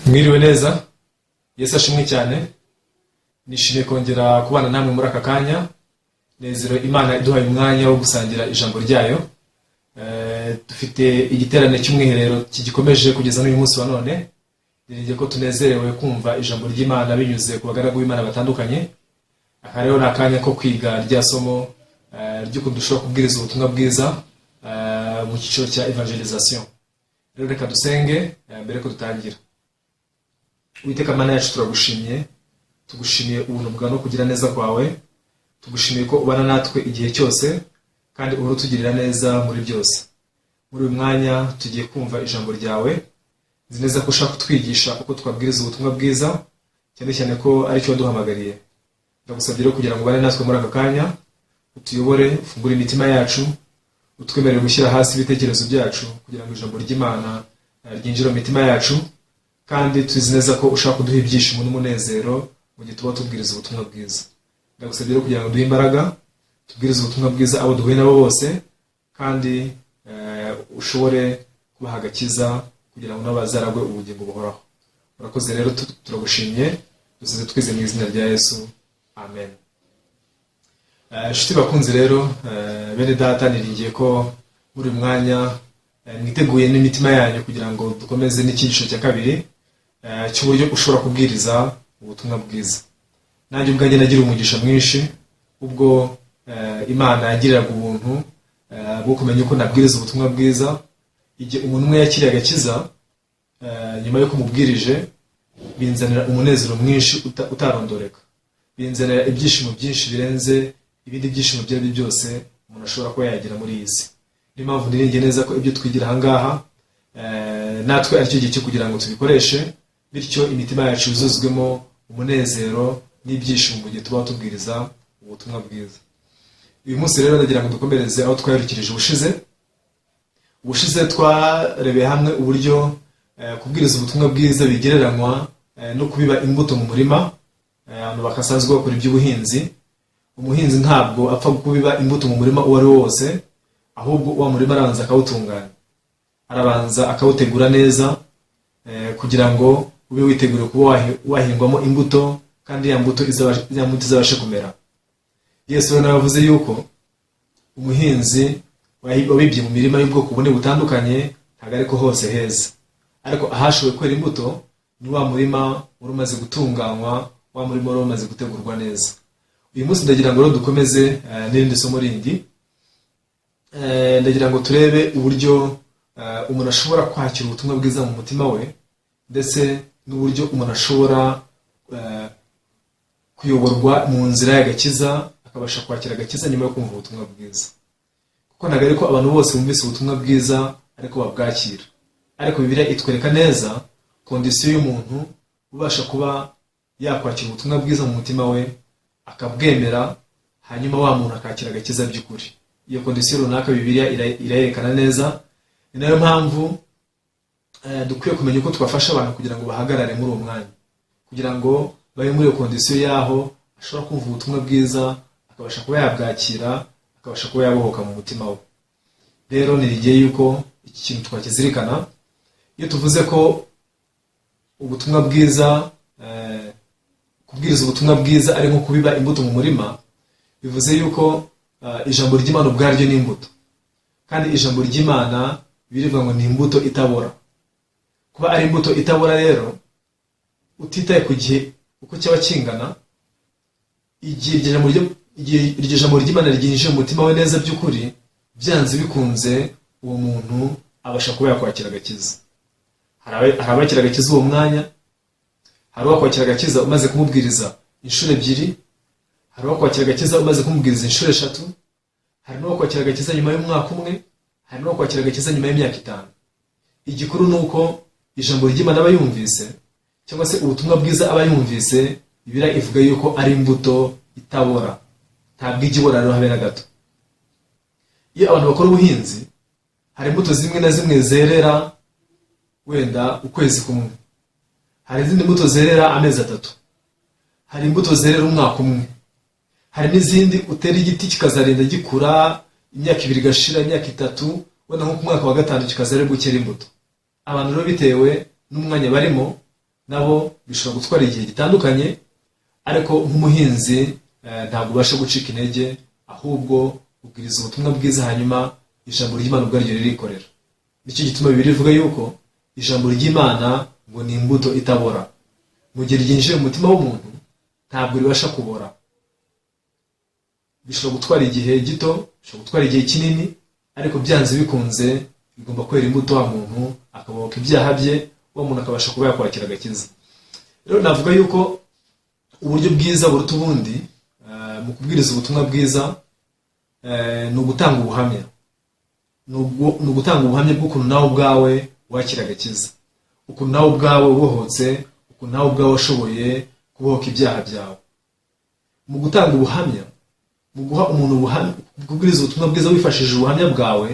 Mwiriwe neza, Yesu ashimwe cyane. Nishimiye kongera kubana namwe muri aka kanya. Nezero Imana iduhaye umwanya wo gusangira ijambo ryayo. Dufite igiterane cy'umwiherero kigikomeje kugeza n'uyu munsi wa none. Niringiye ko tunezerewe kumva ijambo ry'Imana binyuze ku bagaragu b'Imana batandukanye. Aka rero ni akanya ko kwiga rya somo ry'ukuntu dushobora kubwiriza ubutumwa bwiza mu cyiciro cya evangelisation. Rero reka dusenge mbere ko dutangira. Uwiteka Mana yacu, turagushimye, tugushimiye ubuntu bwawe no kugira neza kwawe. Tugushimiye ko ubana natwe igihe cyose kandi uhora utugirira neza muri byose. Muri uyu mwanya tugiye kumva ijambo ryawe. Nzi neza ko ushaka kutwigisha uko twabwiriza ubutumwa bwiza, cyane cyane ko aricyo waduhamagariye. Ndagusabye rero kugira ngo ubane natwe muri aka kanya, utuyobore, ufungure imitima yacu, utwemerere gushyira hasi ibitekerezo byacu kugira ngo ijambo ry'Imana ryinjire mu mitima yacu. Kandi tuzi neza ko ushaka kuduha ibyishimo n'umunezero mu gihe tuba tubwiriza ubutumwa bwiza. Ndagusabye rero kugira ngo duhe imbaraga tubwirize ubutumwa bwiza abo duhuye nabo bose, kandi ushobore kubaha agakiza kugira ngo nabo bazaragwe ubugingo buhoraho. Urakoze rero, turagushimye, dusize twize mu izina rya Yesu, amen. Inshuti bakunzi rero, bene data, niringiye ko muri uyu mwanya mwiteguye n'imitima yanyu kugira ngo dukomeze n'icyigisho cya kabiri cy'uburyo ushobora kubwiriza ubutumwa bwiza. Nanjye ubwanjye nagira umugisha mwinshi ubwo Imana yagiriraga ubuntu bwo kumenya uko nabwiriza ubutumwa bwiza. Igihe umuntu umwe yakiriye agakiza nyuma y'uko umubwirije, binzanira umunezero mwinshi utarondoreka, binzanira ibyishimo byinshi birenze ibindi byishimo ibyo ari byo byose umuntu ashobora kuba yagira muri iyi si. Niyo mpamvu niringiye neza ko ibyo twigira ahangaha natwe aricyo gihe cyo kugira ngo tubikoreshe, bityo imitima yacu yuzuzwemo umunezero n'ibyishimo mu gihe tuba tubwiriza ubutumwa bwiza. Uyu munsi rero ndagira ngo dukomereze aho twaherukirije ubushize. Ubushize twarebeye hamwe uburyo kubwiriza ubutumwa bwiza bigereranywa no kubiba imbuto mu murima. Abantu bakasanzwe bakora iby'ubuhinzi, umuhinzi ntabwo apfa kubiba imbuto mu murima uwo ari wo wose, ahubwo wa murima arabanza akawutunganya, arabanza akawutegura neza kugira ngo ube witeguye kuba wahingwamo imbuto, kandi ya mbuto izabashe kumera. Yesu rero nawe yavuze yuko umuhinzi wabibye mu mirima y'ubwoko bune butandukanye, ntabwo ariko hose heza, ariko ahashoboye kwera imbuto ni wa murima wari umaze gutunganywa, wa murima wari umaze gutegurwa neza. Uyu munsi ndagira ngo rero dukomeze n'irindi somo rindi. Ndagira ngo turebe uburyo umuntu ashobora kwakira ubutumwa bwiza mu mutima we, ndetse n'uburyo umuntu ashobora kuyoborwa mu nzira y'agakiza, akabasha kwakira agakiza nyuma yo kumva ubutumwa bwiza. Kuko ntabwo ariko abantu bose bumvise ubutumwa bwiza ariko babwakira, ariko Bibiliya itwereka neza condition y'umuntu ubasha kuba yakwakira ubutumwa bwiza mu mutima we, akabwemera, hanyuma wa muntu akakira agakiza by'ukuri. Iyo condition runaka Bibiliya irayerekana neza. Ni nayo mpamvu dukwiye kumenya uko twafasha abantu kugira ngo bahagarare muri uwo mwanya, kugira ngo babe muri iyo condition y'aho ashobora kumva ubutumwa bwiza, akabasha kuba yabwakira, akabasha kuba yabohoka mu mutima we. Rero nirigiye yuko iki kintu twakizirikana. Iyo tuvuze ko ubutumwa bwiza, kubwiriza ubutumwa bwiza ari nko kubiba imbuto mu murima, bivuze yuko ijambo ry'Imana ubwaryo ni imbuto, kandi ijambo ry'Imana birivuga ngo ni imbuto itabora. Kuba ari imbuto itabora rero, utitaye ku gihe uko cyaba kingana, igihe iryo jambo ry'Imana ryinjiye mu mutima we neza by'ukuri, byanze bikunze uwo muntu abasha kuba yakwakira agakiza. Hari abakira agakiza uwo mwanya, hari uwakwakira agakiza umaze kumubwiriza inshuro ebyiri, hari uwakwakira agakiza umaze kumubwiriza inshuro eshatu, hari n'uwakwakira agakiza nyuma y'umwaka umwe, hari n'uwakwakira agakiza nyuma y'imyaka 5. Igikuru ni uko ijambo ry'Imana aba yumvise, cyangwa se ubutumwa bwiza aba yumvise. Bibiliya ivuga yuko ari imbuto itabora, ntabwo ijya ibora rero habe na gato. Iyo abantu bakora ubuhinzi, hari imbuto zimwe na zimwe zerera wenda ukwezi kumwe, hari izindi mbuto zerera amezi 3, hari imbuto zerera umwaka umwe, hari n'izindi utera igiti kikazarinda gikura imyaka 2 igashira, imyaka 3, wenda nko ku mwaka wa gatanu kikaza ari gukera imbuto. Abantu rero bitewe n'umwanya barimo. Nabo bishobora gutwara igihe gitandukanye, ariko nk'umuhinzi ntabwo ubasha gucika intege, ahubwo ubwiriza ubutumwa bwiza, hanyuma ijambo ry'Imana ubwaryo ririkorera. Nicyo gituma Bibiliya ivuga yuko ijambo ry'Imana ngo ni imbuto itabora. Mu gihe ryinjiye mu mutima w'umuntu, ntabwo ribasha kubora. Bishobora gutwara igihe gito, bishobora gutwara igihe kinini, ariko byanze bikunze bigomba kwera imbuto, wa muntu akabohoka ibyaha bye, wa muntu akabasha kuba yakwakira agakiza. Rero navuga yuko uburyo bwiza buruta ubundi mu kubwiriza ubutumwa bwiza ni ugutanga ubuhamya, ni ugutanga ubuhamya bw'ukuntu nawe ubwawe wakira agakiza, ukuntu nawe ubwawe ubohotse, ukuntu nawe ubwawe washoboye kubohoka ibyaha byawe. Mu gutanga ubuhamya, mu guha umuntu ubuhamya, kubwiriza ubutumwa bwiza wifashishije ubuhamya bwawe,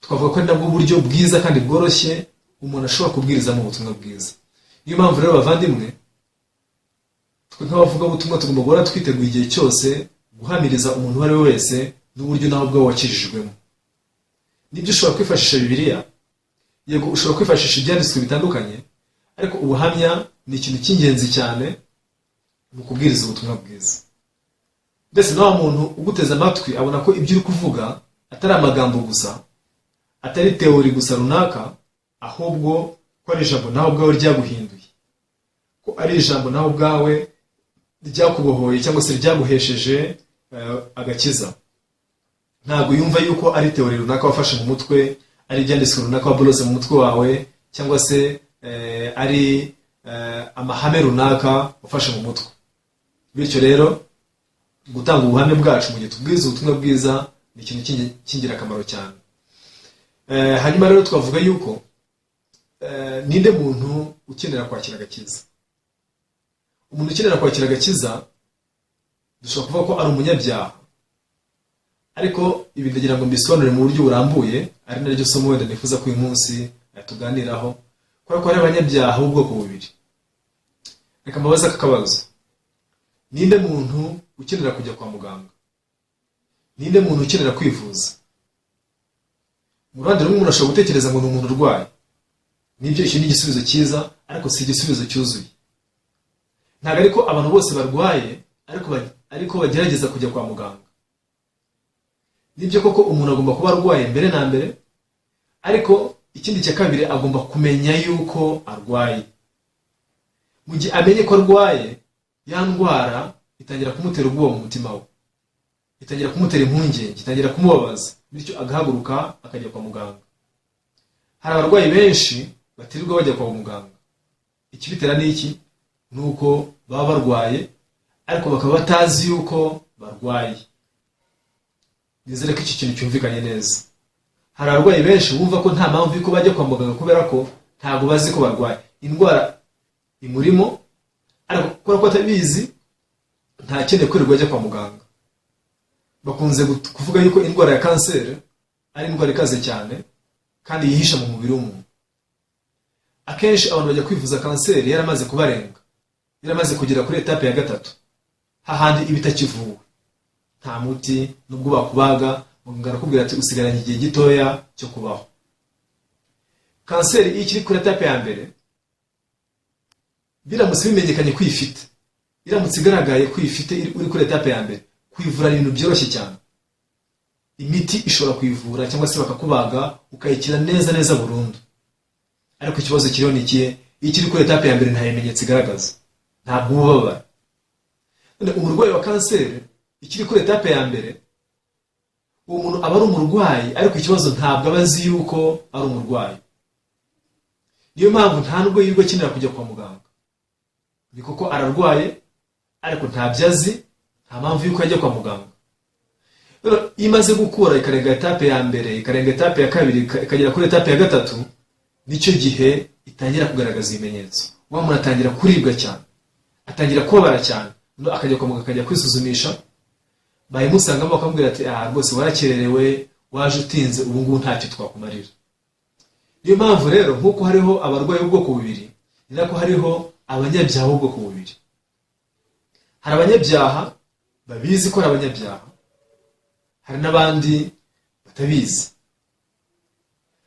twavuga ko ari nabwo buryo bwiza kandi bworoshye umuntu ashobora kubwirizamo ubutumwa bwiza. Niyo mpamvu rero, bavandimwe, twe nk'abavugabutumwa tugomba guhora twiteguye igihe cyose guhamiriza umuntu uwo ari we wese n'uburyo nawe ubwawe wakijijwemo. Nibyo, ushobora kwifashisha Bibiliya, yego, ushobora kwifashisha ibyanditswe bitandukanye, ariko ubuhamya ni ikintu cy'ingenzi cyane mu kubwiriza ubutumwa bwiza. Ndetse na wa muntu uguteze amatwi abona ko ibyo uri kuvuga atari amagambo gusa, atari théorie gusa runaka, ahubwo ko ari ijambo nawe ubwawe ryaguhinduye, ko ari ijambo nawe ubwawe ryakubohoye cyangwa se ryaguhesheje agakiza. Ntabwo yumva yuko ari théorie runaka wafashe mu mutwe, ari ibyanditswe runaka waborose mu mutwe wawe, cyangwa se ari amahame runaka wafashe mu mutwe. Bityo rero, gutanga ubuhamya bwacu mu gihe tubwiriza ubutumwa bwiza ni ikintu cy'ingirakamaro cyane. Hanyuma rero twavuga yuko ninde muntu ukenera kwakira agakiza? Umuntu ukenera kwakira agakiza, dushobora kuvuga ko ari umunyabyaha, ariko ibi ndagira ngo mbisobanure mu buryo burambuye, ari naryo somo wenda nifuza ko uyu munsi tuganiraho, kubera ko hari abanyabyaha b'ubwoko bubiri. Reka mbabaze aka kabazo: ninde muntu ukenera kujya kwa muganga? Ninde muntu ukenera kwivuza? Mu ruhande rumwe, umuntu ashobora gutekereza ngo ni umuntu urwaye. Nibyo, icyo ni igisubizo cyiza, ariko si igisubizo cyuzuye. Ntabwo ariko abantu bose barwaye ariko bagerageza kujya kwa muganga. Nibyo koko, umuntu agomba kuba arwaye mbere na mbere, ariko ikindi cya kabiri, agomba kumenya yuko arwaye. Mu gihe amenye ko arwaye, ya ndwara itangira kumutera ubwoba mu mutima we, itangira kumutera impungenge, itangira kumubabaza, bityo agahaguruka akajya kwa muganga. Hari abarwayi benshi batirirwa bajya kwa muganga. Ikibitera ni iki? Ni uko baba barwaye, ariko bakaba batazi yuko barwaye. Nizere ko iki kintu cyumvikanye neza. Hari abarwayi benshi bumva ko nta mpamvu y'uko bajya kwa muganga, kubera ko ntabwo bazi ko barwaye. Indwara imurimo, ariko kubera ko atabizi, ntakeneye kwirirwa ajya kwa muganga. Bakunze kuvuga yuko indwara ya kanseri ari indwara ikaze cyane kandi yihisha mu mubiri w'umuntu. Akenshi abantu bajya kwivuza kanseri yaramaze kubarenga, yaramaze kugera kuri étape ya gatatu, hahandi iba itakivuwe, nta muti. Nubwo bakubaga, muganga arakubwira ati: "Usigaranye igihe gitoya cyo kubaho." Kanseri iyo ikiri kuri étape ya mbere, biramutse bimenyekanye ko uyifite, iramutse igaragaye ko uyifite uri kuri étape ya mbere, kuyivura ni ibintu byoroshye cyane. Imiti ishobora kuyivura, cyangwa se bakakubaga ukayikira neza neza burundu. Ariko ikibazo kiriho ni ikihe? Iyo ikiri kuri étape ya mbere, nta bimenyetso igaragaza, ntabwo uba ubabara. None umurwayi wa kanseri ikiri kuri étape ya mbere, uwo muntu aba ari umurwayi, ariko ikibazo ntabwo aba azi yuko ari umurwayi. Niyo mpamvu nta nubwo yirirwa akenera kujya kwa muganga. Ni koko ararwaye, ariko ntabyo azi, nta mpamvu yuko ajya kwa muganga. Rero iyo imaze gukura, ikarenga étape ya mbere, ikarenga étape ya kabiri, ikagera kuri étape ya gatatu, nicyo gihe itangira kugaragaza ibimenyetso. Wa muntu atangira kuribwa cyane, atangira kubabara cyane, noneho akajya kwa muganga, akajya kwisuzumisha, bayimusangamo bakamubwira ati: "Ah, rwose warakererewe, waje utinze, ubu ngubu ntacyo twakumarira." Niyo mpamvu rero, nk'uko hariho abarwayi b'ubwoko bubiri, ni nako hariho abanyabyaha b'ubwoko bubiri. Hari abanyabyaha babizi ko ari abanyabyaha, hari n'abandi batabizi.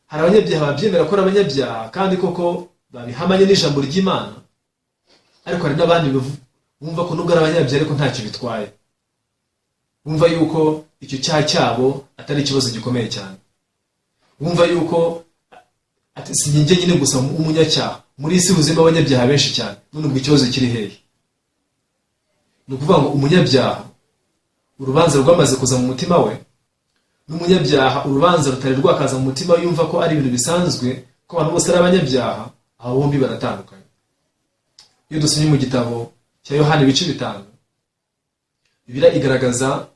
Hari abanyabyaha babyemera ko ari abanyabyaha kandi koko babihamanye n'ijambo ry'Imana. Ariko hari n'abandi bumva ko nubwo ari abanyabyaha ariko ntacyo bitwaye, bumva yuko icyo cyaha cyabo atari ikibazo gikomeye cyane, bumva yuko ati si njye nyine gusa w'umunyacyaha, muri isi huzuyemo abanyabyaha benshi cyane, none ubwo ikibazo kiri hehe? Ni ukuvuga ngo umunyabyaha urubanza rwamaze kuza mu mutima we, n'umunyabyaha urubanza rutari rwakaza mu mutima we, yumva ko ari ibintu bisanzwe, ko abantu bose ari abanyabyaha, abo bombi baratandukanye. Iyo dusomye mu gitabo cya Yohani ibice 5, Bibiliya igaragaza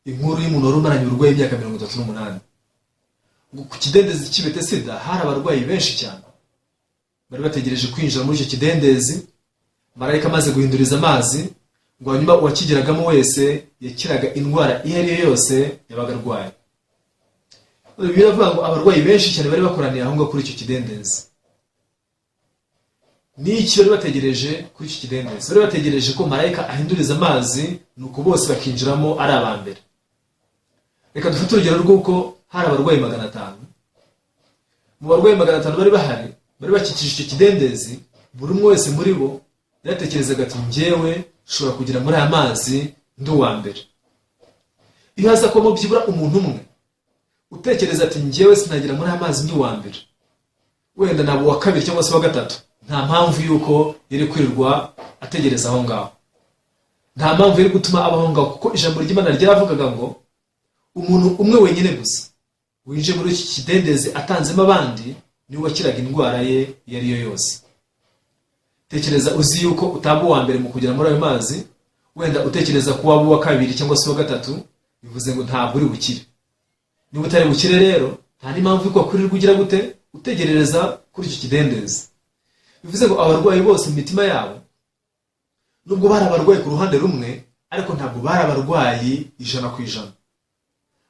inkuru y'umuntu wari umaranye uburwayi imyaka 38. Ngo ku kidendezi cy'i Betesida hari abarwayi benshi cyane bari bategereje kwinjira muri icyo kidendezi. Marayika amaze guhinduriza amazi, ngo hanyuma uwakigeragamo wese yakiraga indwara iyo ari yo yose yabaga arwaye. Bibiliya iravuga ngo abarwayi benshi cyane bari bakoraniye aho ngaho kuri icyo kidendezi. N'iki bari bategereje kuri icyo kidendezi? Bari bategereje ko marayika ahinduriza amazi, nuko bose bakinjiramo ari aba mbere. Reka dufate urugero rw'uko hari abarwayi 500. Mu barwayi 500 bari bahari, bari bakikije icyo kidendezi, buri umwe wese muri bo yaratekerezaga ati: "Njyewe nshobora kugera muri aya mazi ndi uwa mbere." Iyo haza kubamo byibura umuntu umwe utekereza ati: "Njyewe sinagera muri aya mazi ndi uwa mbere, wenda naba uwa kabiri cyangwa se uwa gatatu," nta mpamvu y'uko yari kwirirwa ategereza aho ngaho, nta mpamvu yari gutuma aba aho ngaho, kuko ijambo ry'Imana ryaravugaga ngo umuntu umwe wenyine gusa winjiye muri iki kidendezi atanzemo abandi niwe wakiraga indwara ye iyo ari yo yose. Tekereza uzi yuko utaba uwa mbere mu kugera muri ayo mazi, wenda utekereza ko waba uwa kabiri cyangwa se uwa gatatu, bivuze ngo ntabwo uri bukire. Niba utari bukire rero, nta n'impamvu yuko wakwirirwa ugira gute, utegerereza kuri icyo kidendezi. Bivuze ngo abarwayi bose mu mitima yabo, nubwo bari abarwayi ku ruhande rumwe, ariko ntabwo bari abarwayi 100%.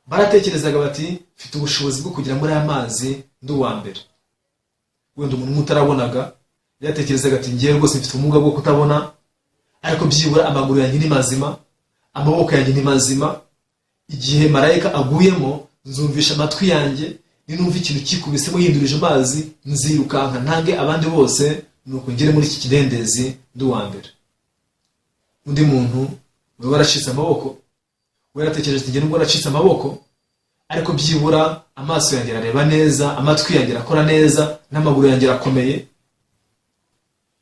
Baratekerezaga bati: "Mfite ubushobozi bwo kugera muri aya mazi ndi uwa mbere." Wenda umuntu umwe utarabonaga yatekerezaga ati: "Ngewe rwose mfite ubumuga bwo kutabona, ariko byibura amaguru yanjye ni mazima, amaboko yanjye ni mazima. Igihe marayika aguyemo nzumvisha amatwi yanjye, ninumva ikintu kikubisemo yindurije amazi, nzirukanka ntange abandi bose, nuko ngere muri iki kidendezi ndi uwa mbere." Undi muntu wari waracitse amaboko we yaratekereje ati: "Njye nubwo naracitse amaboko, ariko byibura amaso yanjye arareba neza, amatwi yanjye arakora neza, n'amaguru yanjye arakomeye.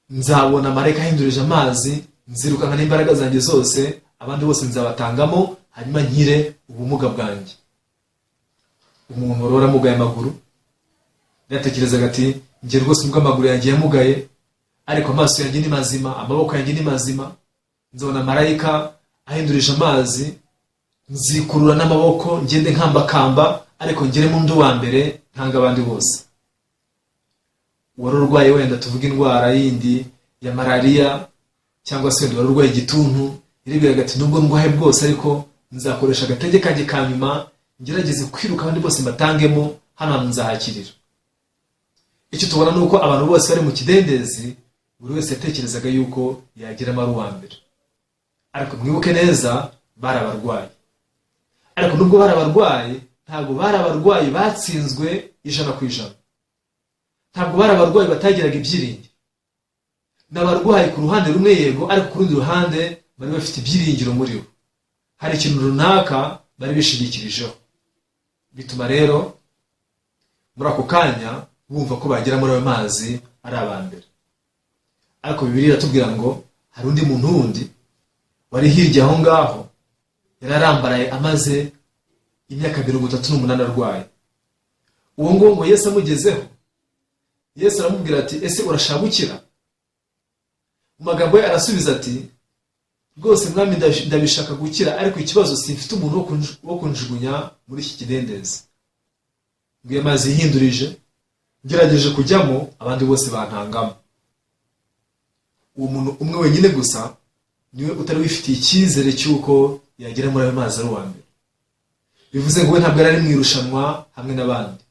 Nzabona marayika ahindurije amazi, nzirukanka n'imbaraga zanjye zose, abandi bose nzabatangamo, hanyuma nkire ubumuga bwanjye." Umuntu wari waramugaye amaguru yatekerezaga ati: "Njye rwose nubwo amaguru yanjye yamugaye, ariko amaso yanjye ni mazima, amaboko yanjye ni mazima. Nzabona marayika ahindurije amazi, nzikurura n'amaboko, ngende nkambakamba, ariko ngeremo undi wa mbere, ntanga abandi bose." Wari urwaye wenda tuvuge indwara yindi ya malariya, cyangwa se wenda wari urwaye igituntu, yaribwiraga ati: "Nubwo ndwaye bwose, ariko nzakoresha agatege kanjye ka nyuma, ngerageze kwiruka, abandi bose mbatangemo, hano hantu nzahakirira." Icyo tubona ni uko abantu bose bari mu kidendezi, buri wese yatekerezaga yuko yageramo ari uwa mbere. Ariko mwibuke neza, bari abarwayi, ariko nubwo bari abarwayi, ntabwo bari abarwayi batsinzwe 100%. Ntabwo bari abarwayi batagiraga ibyiringiro. Ni abarwayi ku ruhande rumwe, yego, ariko ku rundi ruhande bari bafite ibyiringiro muri bo. Hari ikintu runaka bari bishingikirijeho, bituma rero muri ako kanya bumva ko bagera muri ayo mazi ari aba mbere. Ariko Bibiliya iratubwira ngo hari undi muntu wundi wari hirya aho ngaho, yari arambaraye amaze imyaka 38 arwaye. Uwo nguwo ngo Yesu amugezeho, Yesu aramubwira ati: "Ese urashaka gukira?" Mu magambo ye arasubiza ati: "Rwose Mwami, ndabishaka gukira, ariko ikibazo simfite umuntu wo kunjugunya muri iki kidendezi. Ngo iyo amazi yihindurije, ngerageje kujyamo, abandi bose bantangamo." Uwo muntu umwe wenyine gusa niwe utari wifitiye icyizere cy'uko yagera muri ayo mazi ari uwa mbere. Bivuze ngo we ntabwo yari ari mu irushanwa hamwe n'abandi.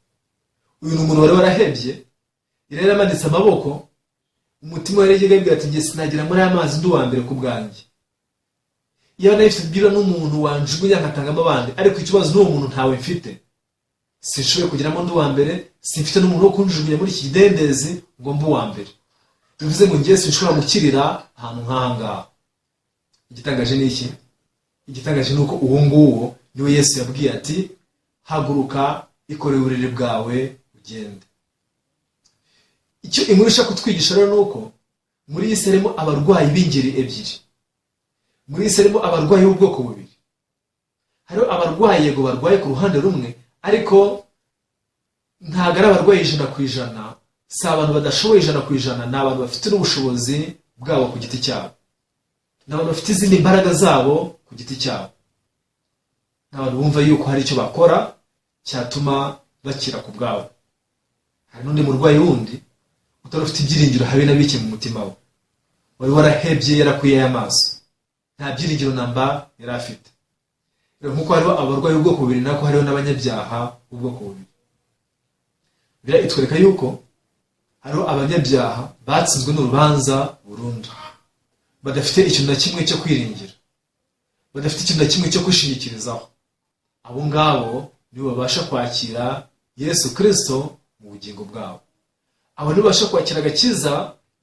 Uyu ni umuntu wari warahebye, yari yaramanitse amaboko, umutima we yari yibwira ati: "Njye sinagera muri aya mazi ndi uwa mbere ku bwanjye. Iyo nari mfite n'umuntu wanjugunya nkatangamo abandi, ariko ikibazo n'uwo muntu ntawe mfite. Sinshoboye kugeramo ndi uwa mbere, simfite n'umuntu wo kunjugunya muri iki kidendezi ngo mbe uwa mbere." Bivuze ngo ngewe sinshobora gukirira ahantu nk'aha ngaha. Igitangaje ni iki? Igitangaje ni uko uwo nguwo niwe Yesu yabwiye ati: "Haguruka, ikorere uburiri bwawe, ugende." Icyo inkuru ishaka kutwigisha rero ni uko muri iyi si harimo abarwayi b'ingeri ebyiri, muri iyi si harimo abarwayi b'ubwoko bubiri. Hariho abarwayi, yego, barwaye ku ruhande rumwe, ariko ntabwo ari abarwayi 100%. Si abantu badashoboye 100%, ni abantu bafite n'ubushobozi bwabo ku giti cyabo, ni abantu bafite izindi mbaraga zabo ku giti cyabo, ni abantu bumva yuko hari icyo bakora cyatuma bakira ku bwabo. Hari n'undi murwayi wundi utari ufite ibyiringiro habe na bike mu mutima we, wari warahebye, yarakwiye amaso, nta byiringiro namba yari afite. Nk'uko hariho abarwayi b'ubwoko bubiri, nako hariho n'abanyabyaha b'ubwoko bubiri. Bibiliya itwereka yuko hariho abanyabyaha batsinzwe n'urubanza burundu, badafite ikintu na kimwe cyo kwiringira, badafite ikintu na kimwe cyo kwishingikirizaho. Abo ngabo nibo babasha kwakira Yesu Kirisito mu bugingo bwabo. Abo nibo babasha kwakira agakiza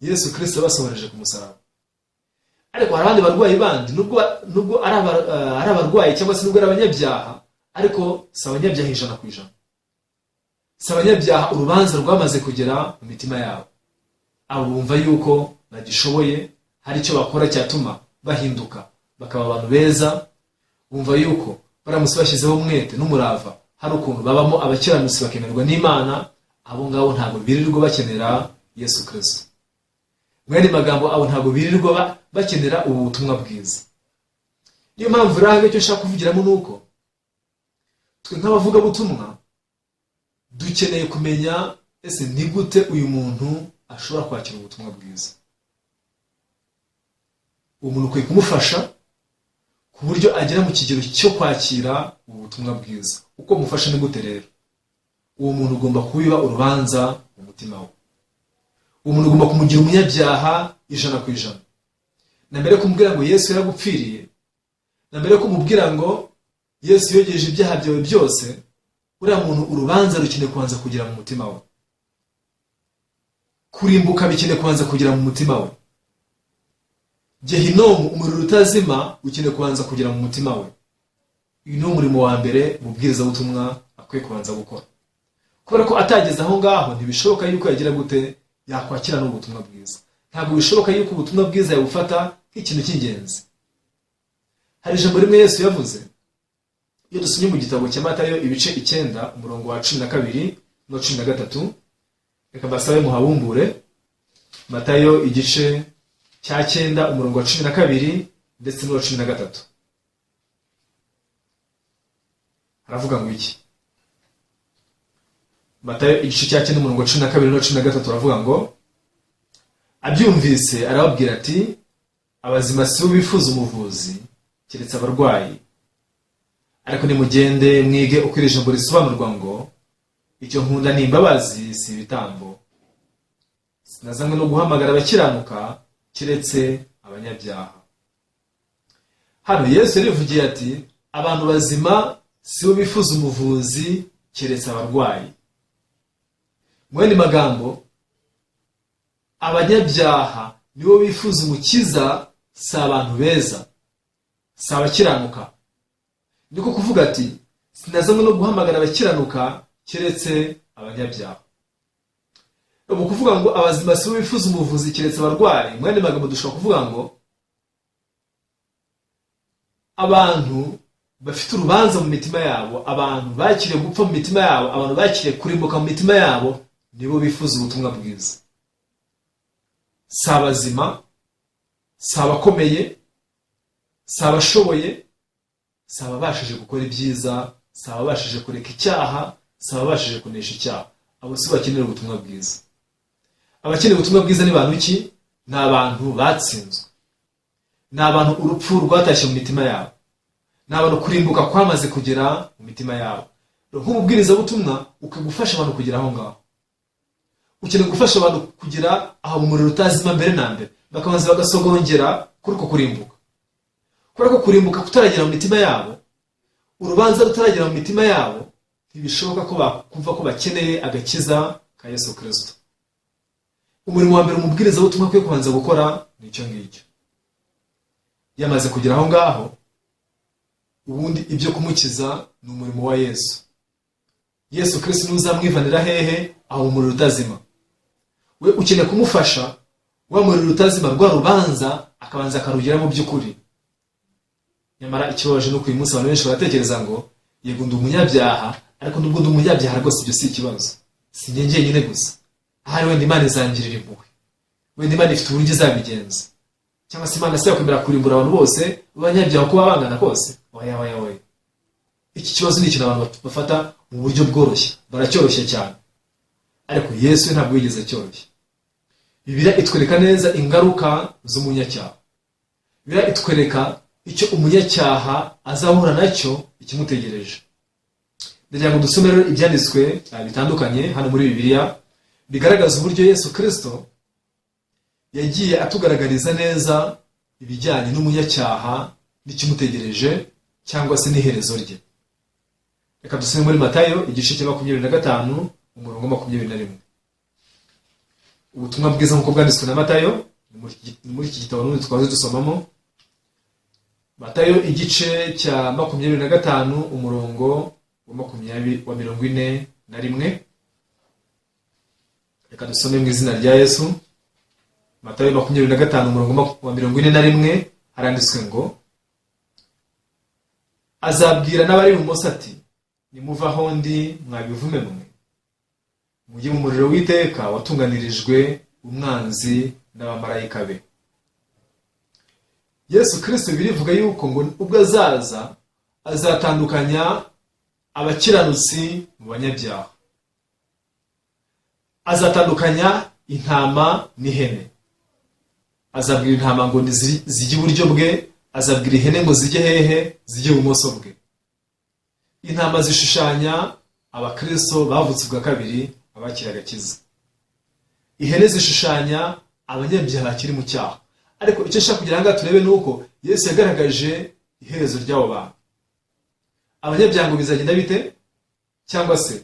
Yesu Kirisito yabasohoreje ku musaraba. Ariko hari abandi barwayi bandi, nubwo ari abarwayi cyangwa se nubwo ari abanyabyaha, ariko si abanyabyaha 100%, si abanyabyaha urubanza rwamaze kugera mu mitima yabo. Abo bumva yuko bagishoboye, hari icyo bakora cyatuma bahinduka bakaba abantu beza. Bumva yuko baramutse bashyizeho umwete n'umurava, hari ukuntu babamo abakiranutsi bakemerwa n'Imana. Abo ngabo ntabwo birirwa bakenera Yesu Kirisito. Mu yandi magambo, abo ntabwo birirwa bakenera ubu butumwa bwiza. Niyo mpamvu rero icyo nshaka kuvugiramo ni uko twe nk'abavugabutumwa dukeneye kumenya: ese ni gute uyu muntu ashobora kwakira ubutumwa bwiza? Uwo muntu ukwiye kumufasha ku buryo agera mu kigero cyo kwakira ubu butumwa bwiza. Uko mufasha ni gute rero? Uwo muntu ugomba kubiba urubanza mu mutima we. Uwo muntu ugomba kumugira umunyabyaha 100%. Na mbere yo kumubwira ngo Yesu yaragupfiriye, na mbere yo kumubwira ngo Yesu yogeje ibyaha byawe byose, uriya muntu urubanza rukeneye kubanza kugera mu mutima we. Kurimbuka bikeneye kubanza kugera mu mutima we. Gehinomu, umuriro utazima, ukeneye kubanza kugera mu mutima we. Uyu ni umurimo wa mbere umubwirizabutumwa akwiye kubanza gukora, kubera ko atageze aho ngaho ntibishoboka yuko yagira gute, yakwakira n'ubutumwa bwiza. Ntabwo bishoboka yuko ubutumwa bwiza yabufata nk'ikintu cy'ingenzi. Hari ijambo rimwe Yesu yavuze, iyo dusomye mu gitabo cya Matayo ibice 9, umurongo wa 12 n'uwa 13. Reka mbasabe muhabumbure. Matayo igice cya 9, umurongo wa 12 ndetse n'uwa 13, haravuga ngo iki? Matayo igice cya 9, umurongo wa 12 n'uwa 13, aravuga ngo: "Abyumvise arababwira ati: 'Abazima si bo bifuza umuvuzi, keretse abarwayi. Ariko nimugende mwige uko iri jambo risobanurwa ngo: Icyo nkunda ni imbabazi, si ibitambo. Sinazanywe no guhamagara abakiranuka, keretse abanyabyaha.'" Hano Yesu yarivugiye ati: "Abantu bazima si bo bifuza umuvuzi, keretse abarwayi." Mu yandi magambo, abanyabyaha nibo bifuza umukiza, si abantu beza, si abakiranuka. Niko kuvuga ati: "Sinazanywe no guhamagara abakiranuka, keretse abanyabyaha." Ni ukuvuga ngo abazima si bo bifuza umuvuzi, keretse abarwayi. Mu yandi magambo, dushobora kuvuga ngo abantu bafite urubanza mu mitima yabo, abantu bakiriye gupfa mu mitima yabo, abantu bakiriye kurimbuka mu mitima yabo, nibo bifuza ubutumwa bwiza. Si abazima, si abakomeye, si abashoboye, si ababashije gukora ibyiza, si ababashije kureka icyaha, si ababashije kunesha icyaha. Abo si bakenera ubutumwa bwiza. Abakeneye ubutumwa bwiza ni bantu ki? Ni abantu batsinzwe, ni abantu urupfu rwatashye mu mitima yabo, ni abantu kurimbuka kwamaze kugera mu mitima yabo. Nk'umubwirizabutumwa, ukwiye gufasha abantu kugera aho ngaho. Ukeneye gufasha abantu kugera aho mu muriro utazima mbere na mbere, bakabanza bagasogongera kuri uko kurimbuka, kubera ko kurimbuka kutaragera mu mitima yabo, urubanza rutaragera mu mitima yabo, ntibishoboka ko bakumva ko bakeneye agakiza ka Yesu Kirisito. Umurimo wa mbere umubwirizabutumwa akwiye kubanza gukora ni icyo ngicyo. Yamaze kugera aho ngaho, ubundi ibyo kumukiza ni umurimo wa Yesu. Yesu Kristo niwe uzamwivanira hehe? Aho umuriro utazima. We ukeneye kumufasha wa muriro utazima, rwa rubanza akabanza akarugera mu by'ukuri. Nyamara ikibabaje ni uko uyu munsi abantu benshi baratekereza ngo yego ndi umunyabyaha, ariko nubwo ndi umunyabyaha rwose ibyo si ikibazo, si njye njyenyine gusa, ahari wenda Imana izangirira impuhwe, wenda Imana ifite uburyo izabigenza, cyangwa se Imana si yakwemera kurimbura abantu bose b'abanyabyaha uko baba bangana kose. Oya, oya, oya. Iki kibazo ni ikintu abantu bafata mu buryo bworoshye, baracyoroshye cyane, ariko Yesu we ntabwo yigeze acyoroshya. Bibiliya itwereka neza ingaruka z'umunyacyaha. Bibiliya itwereka icyo umunyacyaha azahura nacyo, ikimutegereje. Ndagira ngo dusome rero ibyanditswe bitandukanye hano muri Bibiliya bigaragaza uburyo Yesu Kristo yagiye atugaragariza neza ibijyanye n'umunyacyaha n'ikimutegereje cyangwa se n'iherezo rye. Reka dusome muri Matayo igice cya 25, umurongo wa 21. Ubutumwa bwiza nk'uko bwanditswe na Matayo, ni muri iki gitabo n'ubundi twahoze dusomamo. Matayo igice cya 25, umurongo wa makumyabiri, wa 41. Reka dusome mu izina rya Yesu. Matayo 25, umurongo wa 41, haranditswe ngo: azabwira n'abari ibumoso ati nimuve aho ndi mwabivume mwe, mujye mu muriro w'iteka watunganirijwe umwanzi n'abamarayika be. Yesu Kristo birivuga yuko ngo ubwo azaza azatandukanya abakiranutsi mu banyabyaha, azatandukanya intama n'ihene. Azabwira intama ngo zijye iburyo bwe, azabwira ihene ngo zijye hehe? Zijye ibumoso bwe. Intama zishushanya abakristo bavutse ubwa kabiri, abakira agakiza. Ihene zishushanya abanyabyaha bakiri mu cyaha. Ariko icyo nshaka kugira ngo turebe ni uko Yesu yagaragaje iherezo ry'abo bantu. Abanyabyaha ngo bizagenda bite? Cyangwa se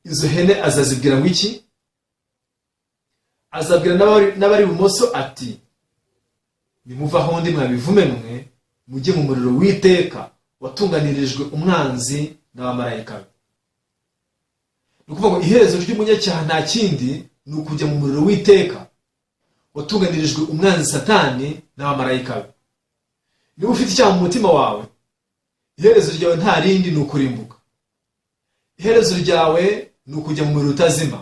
izo hene azazibwira ngo iki? Azabwira n'abari ibumoso ati nimuve aho ndi mwabivume mwe, mujye mu muriro w'iteka watunganirijwe umwanzi n'abamarayika be. Ni ukuvuga ngo iherezo ry'umunyacyaha nta kindi, ni ukujya mu muriro w'iteka watunganirijwe umwanzi Satani n'abamarayika be. Niba ufite icyaha mu mutima wawe, iherezo ryawe nta rindi, ni ukurimbuka. Iherezo ryawe ni ukujya mu muriro utazima,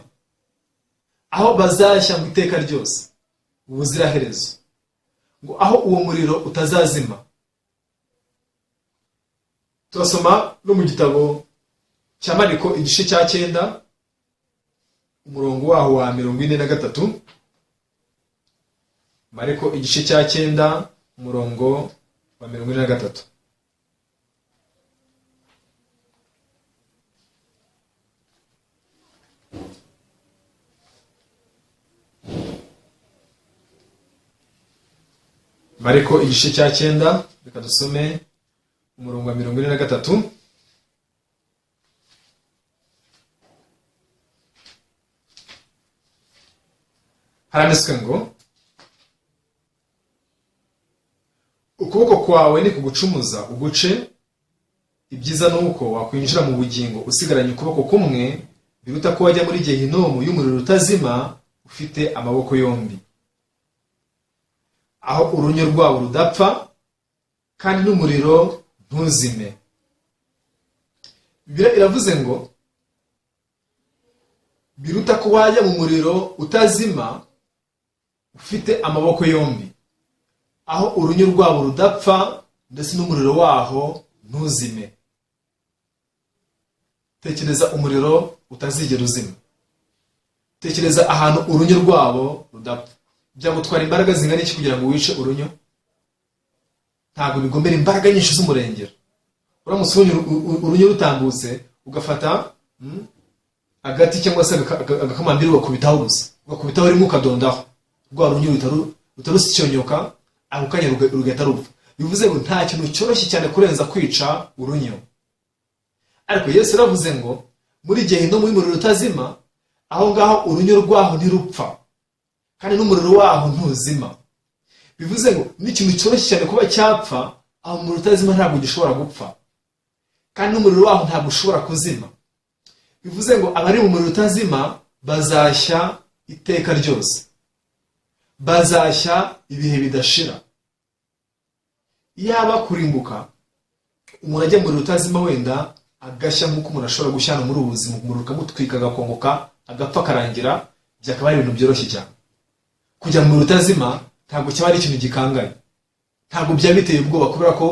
aho bazashya mu iteka ryose ubuziraherezo, ngo aho uwo muriro utazazima. Turasoma no mu gitabo cya Mariko igice cya 9, umurongo waho wa 43. Mariko igice cya 9, umurongo wa 43. Mariko igice cya 9, reka dusome umurongo wa 43. Haranditswe ngo ukuboko kwawe ni kugucumuza uguce, ibyiza ni uko wakwinjira mu bugingo usigaranye ukuboko kumwe, biruta ko wajya muri gehinomu y'umuriro utazima ufite amaboko yombi, aho urunyo rwabo rudapfa kandi n'umuriro ntuzime. Bibiliya iravuze ngo biruta ko wajya mu muriro utazima ufite amaboko yombi, aho urunyo rwabo rudapfa ndetse n'umuriro waho ntuzime. Tekereza umuriro utazigera uzima, tekereza ahantu urunyo rwabo rudapfa. Byagutwara imbaraga zingana iki kugira ngo wice urunyo? Ntabwo bigombera imbaraga nyinshi z'umurengera. Uramutse ubonye urunyo rutambutse, ugafata agati cyangwa se agakamambiri ugakubitaho gusa, ugakubitaho rimwe ukadondaho, rwa runyo ruhita rusyonyoka ako kanya rugahita rupfa. Bivuze ngo nta kintu cyoroshye cyane kurenza kwica urunyo. Ariko Yesu yaravuze ngo muri gehinomu y'umuriro utazima, Aho ngaho urunyo rwaho ntirupfa, kandi n'umuriro waho ntuzima. Bivuze ngo n'ikintu cyoroshye cyane kuba cyapfa, aho umuriro utazima ntabwo gishobora gupfa, kandi n'umuriro waho ntabwo ushobora kuzima. Bivuze ngo abari mu muriro utazima bazashya iteka ryose, bazashya ibihe bidashira. Yaba kurimbuka, umuntu ajya mu muriro utazima wenda agashya nk'uko umuntu ashobora gushya hano muri ubu buzima, umuriro ukamutwika agakongoka, agapfa, akarangira, byakaba ari ibintu byoroshye cyane. Kujya mu muriro utazima ntabwo cyaba ari ikintu gikanganye, ntabwo byaba biteye ubwoba, kubera ko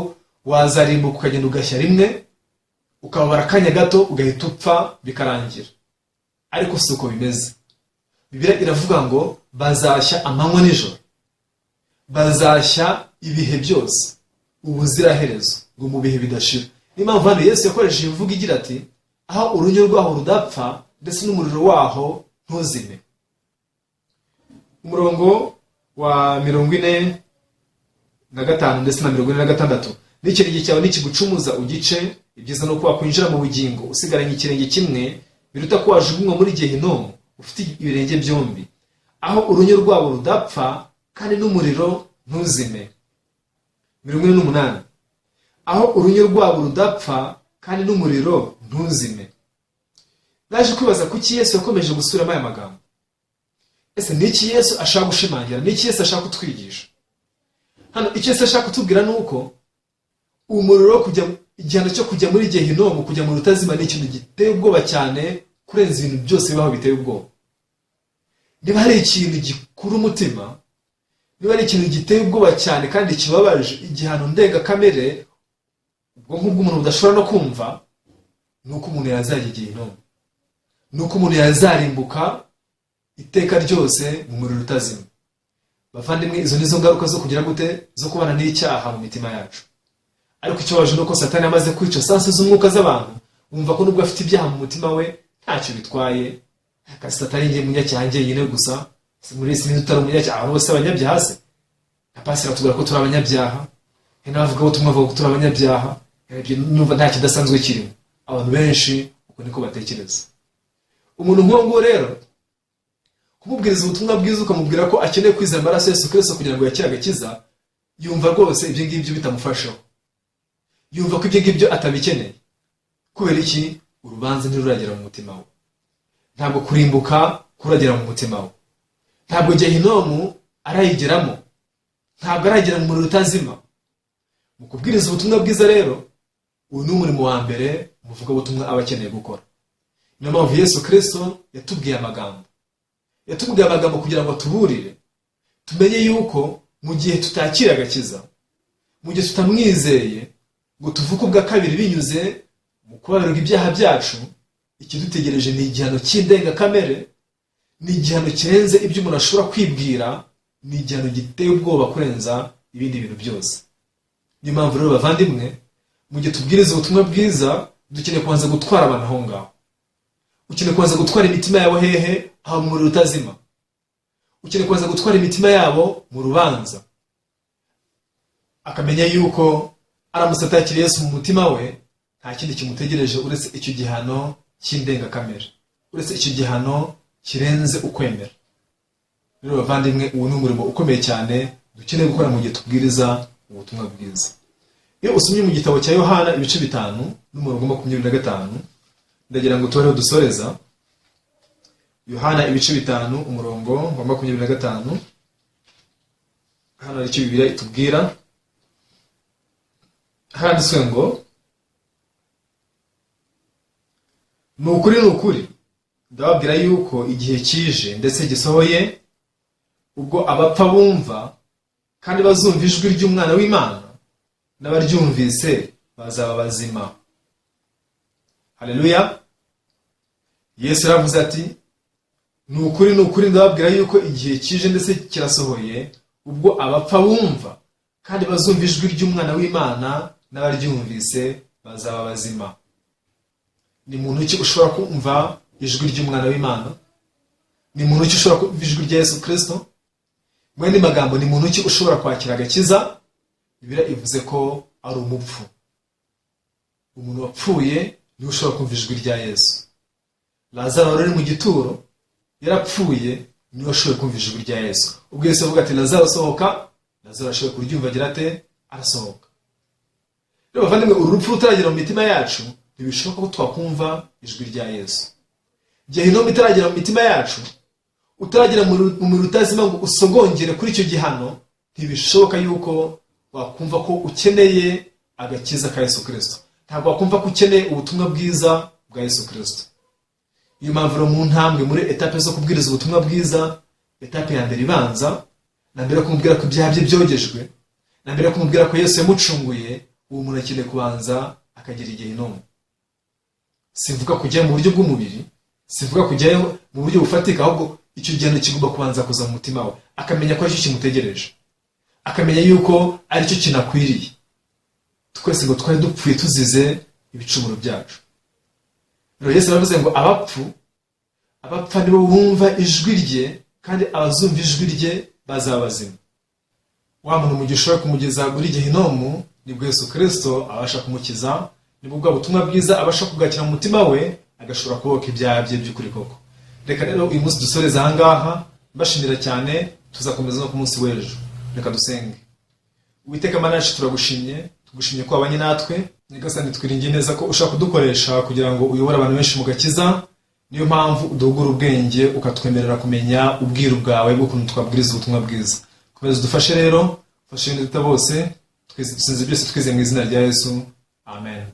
wazarimbuka ukagenda ugashya rimwe, ukababara akanya gato, ugahita upfa, bikarangira. Ariko si uko bimeze. Bibiliya iravuga ngo bazashya amanywa nijoro, bazashya ibihe byose, ubuziraherezo, ngo mu bihe bidashira. Niyo mpamvu hano Yesu yakoresheje imvugo igira ati: "Aho urunyo rwaho rudapfa, ndetse n'umuriro waho ntuzime." Umurongo wa 45 ndetse na 46: "N'ikirenge cyawe nikigucumuza ugice. Ibyiza ni uko wakwinjira mu bugingo usigaranye ikirenge kimwe, biruta ko wajugunywa muri Gehinomu ufite ibirenge byombi, aho urunyo rwabo rudapfa kandi n'umuriro ntuzime." 48: aho urunyo rwabo rudapfa kandi n'umuriro ntuzime. Naje kwibaza kuki Yesu yakomeje gusubiramo aya magambo. Ese ni iki Yesu ashaka gushimangira? Ni iki Yesu ashaka kutwigisha hano? Icyo Yesu ashaka kutubwira ni uko umuriro wo kujya, igihano cyo kujya muri Gehinomu, kujya mu rutazima, ni ikintu giteye ubwoba cyane kurenza ibintu byose bibaho biteye ubwoba. Niba hari ikintu gikura umutima, niba hari ikintu giteye ubwoba cyane kandi kibabaje, igihano ndengakamere ubwonko bw'umuntu budashobora no kumva, ni uko umuntu yazajya Gehinomu, ni uko umuntu yazarimbuka iteka ryose mu muriro utazima. Bavandimwe, izo nizo ngaruka zo kugira gute? Zo kubana n'icyaha mu mitima yacu. Ariko ikibabaje ni uko Satani amaze kwica sense z'umwuka z'abantu, wumva ko nubwo afite ibyaha mu mutima we ntacyo bitwaye. Akazi atari njye munyacyaha njyenyine gusa muri iyi si, utari umunyacyaha, abantu bose abanyabyaha se? Na pasiteri atubwira ko turi abanyabyaha, n'abavugabutumwa bavuga ko turi abanyabyaha. Ibyo numva nta kidasanzwe kirimo. Abantu benshi uko niko batekereza. Umuntu nk'uwo nguwo rero, kumubwiriza ubutumwa bwiza, ukamubwira ko akeneye kwizera amaraso ya Yesu Kirisito kugira ngo yakire agakiza, yumva rwose ibyo ngibyo bitamufasheho, yumva ko ibyo ngibyo atabikeneye. Kubera iki? Urubanza ntiruragera mu mutima we, ntabwo kurimbuka kuragera mu mutima we, ntabwo Gehinomu arayigeramo, ntabwo aragera mu muriro utazima. Mu kubwiriza ubutumwa bwiza rero, uyu ni umurimo wa mbere umuvugabutumwa aba akeneye gukora. Niyo mpamvu Yesu Kirisito yatubwiye amagambo kugira ngo atuburire, tumenye yuko mu gihe tutakira agakiza, mu gihe tutamwizeye ngo tuvuke ubwa kabiri binyuze mu kubabarirwa ibyaha byacu, ikidutegereje ni igihano cy'indengakamere, ni igihano kirenze ibyo umuntu ashobora kwibwira, ni igihano giteye ubwoba kurenza ibindi bintu byose. Niyo mpamvu rero, bavandimwe, mu gihe tubwiriza ubutumwa bwiza, dukeneye kubanza gutwara abantu aho ngaho. Ukeneye kubanza gutwara imitima yabo hehe? Aho mu muriro utazima. Ukeneye kubanza gutwara imitima yabo mu rubanza, akamenya yuko aramutse atakiriye Yesu mu mutima we, nta kindi kimutegereje uretse icyo gihano cy'indengakamere, uretse icyo gihano kirenze ukwemera. Rero bavandimwe, ubu ni umurimo ukomeye cyane dukeneye gukora mu gihe tubwiriza ubutumwa bwiza. Iyo usomye mu gitabo cya Yohana ibice 5 n'umurongo wa 25, ndagira ngo tubareho dusoreza. Yohana ibice 5, umurongo wa 25, hano hari icyo Bibiliya itubwira. Handitswe ngo: "Ni ukuri, ni ukuri, ndababwira yuko igihe kije ndetse gisohoye, ubwo abapfa bumva kandi bazumva ijwi ry'Umwana w'Imana, n'abaryumvise bazaba bazima." Haleluya! Yesu yaravuze ati: "Ni ukuri, ni ukuri, ndababwira yuko igihe kije ndetse kirasohoye, ubwo abapfa bumva kandi bazumva ijwi ry'Umwana w'Imana, n'abaryumvise bazaba bazima." Ni muntu ki ushobora kumva ijwi ry'Umwana w'Imana? Ni muntu ki ushobora kumva ijwi rya Yesu Kirisito? Mu yandi magambo, ni muntu ki ushobora kwakira agakiza? Bibiliya ivuze ko ari umupfu. Umuntu wapfuye niwe ushobora kumva ijwi rya Yesu. Lazaro wari uri mu gituro. Yarapfuye, niwe washoboye kumva ijwi rya Yesu. Ubwo Yesu avuga ati: "Lazaro, sohoka," Lazaro ashoboye kuryumva, agira ate? Arasohoka. Rero bavandimwe, uru rupfu rutaragera mu mitima yacu, ntibishoboka ko twakumva ijwi rya Yesu. Gehinomu itaragera mu mitima yacu, utaragera mu muriro utazima ngo usogongere kuri icyo gihano, ntibishoboka yuko wakumva ko ukeneye agakiza ka Yesu Kirisito. Ntabwo wakumva ko ukeneye ubutumwa bwiza bwa Yesu Kirisito. Iyo mpamvu rero, mu ntambwe, muri étape zo kubwiriza ubutumwa bwiza, étape ya mbere ibanza, na mbere yo kumubwira ko ibyaha bye byogejwe, na mbere yo kumubwira ko Yesu yamucunguye, uwo muntu akeneye kubanza akagira igehinomu. Simvuga kujyayo mu buryo bw'umubiri, simvuga kujyayo mu buryo bufatika, ahubwo icyo gihano kigomba kubanza kuza mu mutima we, akamenya ko aricyo kimutegereje, akamenya yuko aricyo kinakwiriye. Twese ngo twari dupfuye tuzize ibicumuro byacu. Rero Yesu aravuze ngo abapfu, abapfa nibo bumva ijwi rye, kandi abazumva ijwi rye bazaba bazima. Wa muntu mu gihe ushobora kumugeza muri gehinomu, nibwo Yesu Kirisito abasha kumukiza, nibwo bwa butumwa bwiza abasha kubwakira mu mutima we, agashobora kubohoka ibyaha bye by'ukuri koko. Reka rero uyu munsi dusoreze ahangaha, mbashimira cyane. Tuzakomeza no ku munsi w'ejo. Reka dusenge. Uwiteka Mana yacu, turagushimye, tugushimye ko wabanye natwe. Nyagasani, twiringiye neza ko ushaka kudukoresha kugira ngo uyobore abantu benshi mu gakiza. Niyo mpamvu uduhugura ubwenge, ukatwemerera kumenya ubwiru bwawe bw'ukuntu twabwiriza ubutumwa bwiza. Komeza udufashe rero, ufashe ibintu bose. Dusenze byose twizeye mu izina rya Yesu, amen.